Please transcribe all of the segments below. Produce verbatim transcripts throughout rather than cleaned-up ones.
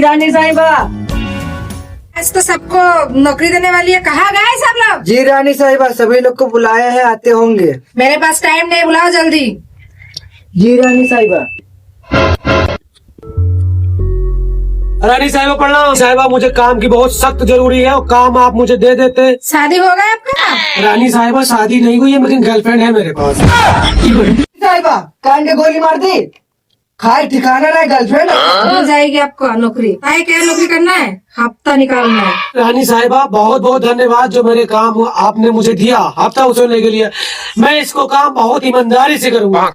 रानी साहिबा। आज तो सबको नौकरी देने वाली है, कहाँ गए सब लोग? जी रानी साहिबा, सभी लोग को बुलाए हैं, आते होंगे। मेरे पास टाइम नहीं, बुलाओ जल्दी। जी रानी साहिबा। रानी साहिबा प्रणाम। साहिबा, मुझे काम की बहुत सख्त जरूरी है और काम आप मुझे दे देते। शादी हो गया आपका? रानी साहिबा, शादी नहीं हुई है, लेकिन गर्लफ्रेंड है मेरे पास। साहिबा, कान के गोली मार दी। खाए ठिकाना ना, गर्लफ्रेंड। मिल जाएगी आपको नौकरी। आए क्या नौकरी करना है? हफ्ता निकालना है। रानी साहिबा, बहुत बहुत धन्यवाद जो मेरे काम आपने मुझे दिया, हफ्ता वसूलने के लिए। मैं इसको काम बहुत ईमानदारी से करूँगा।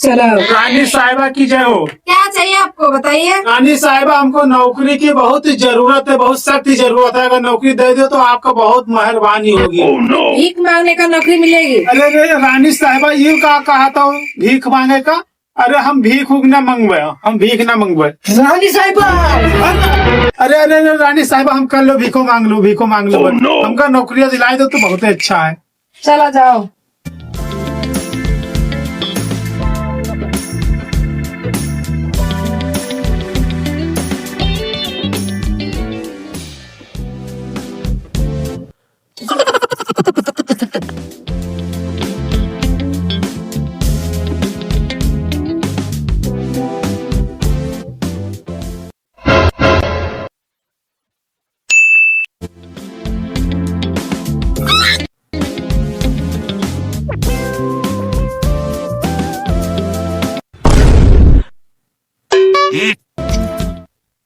चलो। रानी साहिबा की जय हो। क्या चाहिए आपको, बताइए। रानी साहिबा, हमको नौकरी की बहुत ही जरूरत है, बहुत सख्त ही जरूरत है। अगर नौकरी दे दो तो आपका बहुत मेहरबानी होगी। भीख मांगने का नौकरी मिलेगी। अरे, अरे, रानी साहिबा, ये का कहा था भीख मांगे का? अरे, हम भीख उख ना मंगवाए, हम भीख ना मंगवाए। रानी साहिबा। अरे, अरे, अरे, रानी साहिबा, हम कर लो, भीखो मांग लो, भीखो मांग लो। हमका नौकरियाँ दिलाए दो तो बहुत ही अच्छा है। चला जाओ।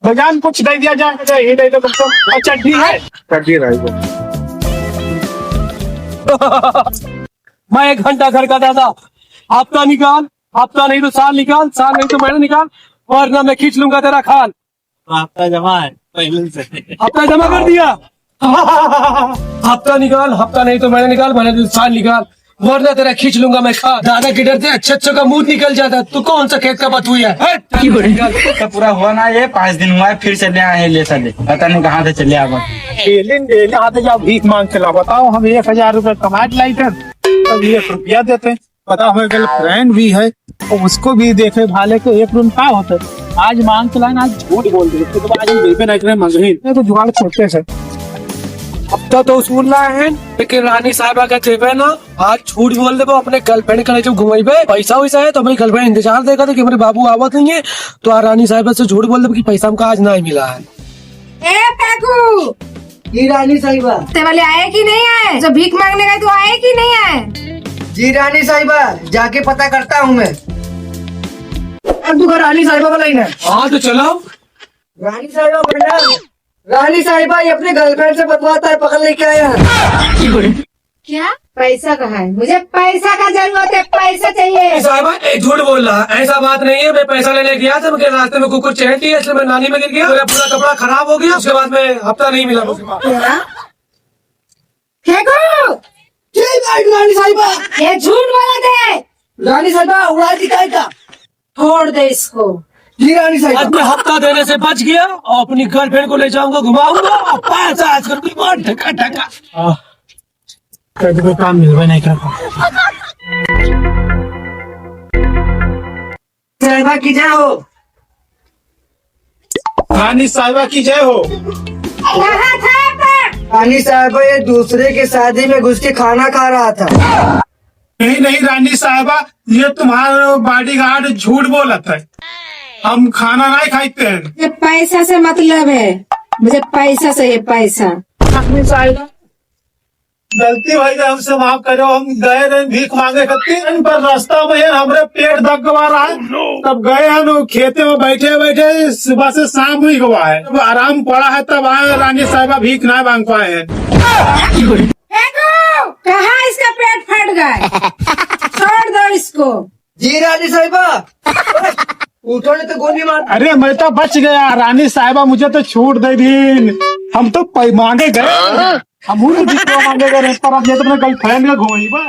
भैया, कुछ दे दिया जाए, मुझे ही दे दो तुमको। और चड्डी है? चड्डी रही वो। मैं एक घंटा घर का दादा, हफ्ता निकाल, हफ्ता नहीं तो साल निकाल, साल नहीं तो महीना निकाल, वरना मैं खींच लूंगा तेरा खाल। हफ्ता जमा है पहले से। हफ्ता जमा कर दिया। हफ्ता निकाल, हफ्ता नहीं तो महीना निकाल, महीना नहीं तो साल निकाल, वरना तेरा खींच लूंगा मैं खाल। दादा के डर से अच्छे अच्छों का मुंह निकल जाता। तू कौन सा खेत का बथुआ है? हट! सब पूरा हुआ ना, ये पाँच दिन हुआ है, फिर चले आए हैं ले साले, पता नहीं कहाँ से चले आ गए। डेली डेली आते जाओ भीख मांग के लाओ, बताओ हम एक हजार रुपये कमा के लाई थे, तब एक रुपया देते। पता हो गर्लफ्रेंड भी है, तो उसको भी देखे भाले के एक रूम का होता है। आज मांग के लाए ना, आज झूठ बोल दे, तो आज हम देबे नहीं करे, मंगही नहीं, तो जुगाड़ छोड़ते से। हफ्ता तो वसूल लाए हैं, लेकिन रानी साहिबा का जेबे ना, आज झूठ बोल देबो, अपने गर्लफ्रेंड के ले जब घुमाइबे, पैसा वैसा है तो हमारी गर्लफ्रेंड इंतजार देखा था कि हमारे बाबू आवत नहीं है, तो आ रानी साहिबा से झूठ बोल देबो कि पैसा हमका आज नहीं मिला है। ए फेंकू, जी रानी साहिबा। हफ्ते वाले आए कि नहीं आए? जो भीख मांगने गए तो आए कि नहीं आए? जी रानी साहिबा, जाके पता करता हूँ मैं। अब तू रानी साहिबा को लेना। हाँ तो चलो। रानी साहिबा प्रणाम। रानी साहिबा, ये अपने गर्लफ्रेंड से बतवाता है, पकड़ लेके आया है। क्या? पैसा कहाँ है? मुझे पैसा का जरूरत है, पैसा चाहिए। ए साहिबा, ए झूठ बोल रहा है, ऐसा बात नहीं है। मैं पैसा लेने गया था, मुझे रास्ते में कुकुर चेंट लिया, इसलिए मैं नाली में गिर गया, मेरा पूरा कपड़ा खराब हो गया, उसके बाद मैं हफ्ता नहीं मिला मुझे। क्या? फेंको। ये बात रानी साहिबा। ये झूठ बोला थे। रानी साहिबा, उड़ा दी काय का? छोड़ दे इसको। जी रानी साहिबा। आज मैं हफ्ता देने से बच गया और अपनी गर्लफ्रेंड को ले जाऊंगा, घुमाऊंगा और पैसा आज कर दूंगा, ढका ढका। कभी कोई काम मिलवे नहीं करता। साहिबा की जय हो। रानी साहिबा की जय हो। कहाँ था तक? रानी साहिबा, ये दूसरे के शादी में घुस के खाना खा रहा था। नहीं, नहीं रानी साहिबा, ये तुम्हारा बॉडीगार्ड झूठ बोलत है, हम खाना नहीं खाते हैं। ये पैसा से मतलब है, मुझे पैसा से, ये पैसा। रानी साहिबा, गलती भई गए, हमसे माफ करो। हम गए रहे भीख मांगे खातिर, पर रास्ता में यार हमरे पेट दब गवा रहा है। तब गए हम खेते में बैठे बैठे सुबह से शाम हुई गवा है, अब आराम पड़ा है, तब आए रानी साहिबा भीख ना मांग पाए हैं। फेंको, कहाँ इसका पेट फट गया? छोड़ दो इसको। जी रानी साहिबा। उठो नहीं तो गोली मार। अरे मैं तो बच गया रानी साहिबा, मुझे तो छूट दे दी। हम तो पै-, मांगे गए, हम उन भी तो मांगे गए, पर अब ये तो अपने गर्लफ्रेंड का घुमाई बा।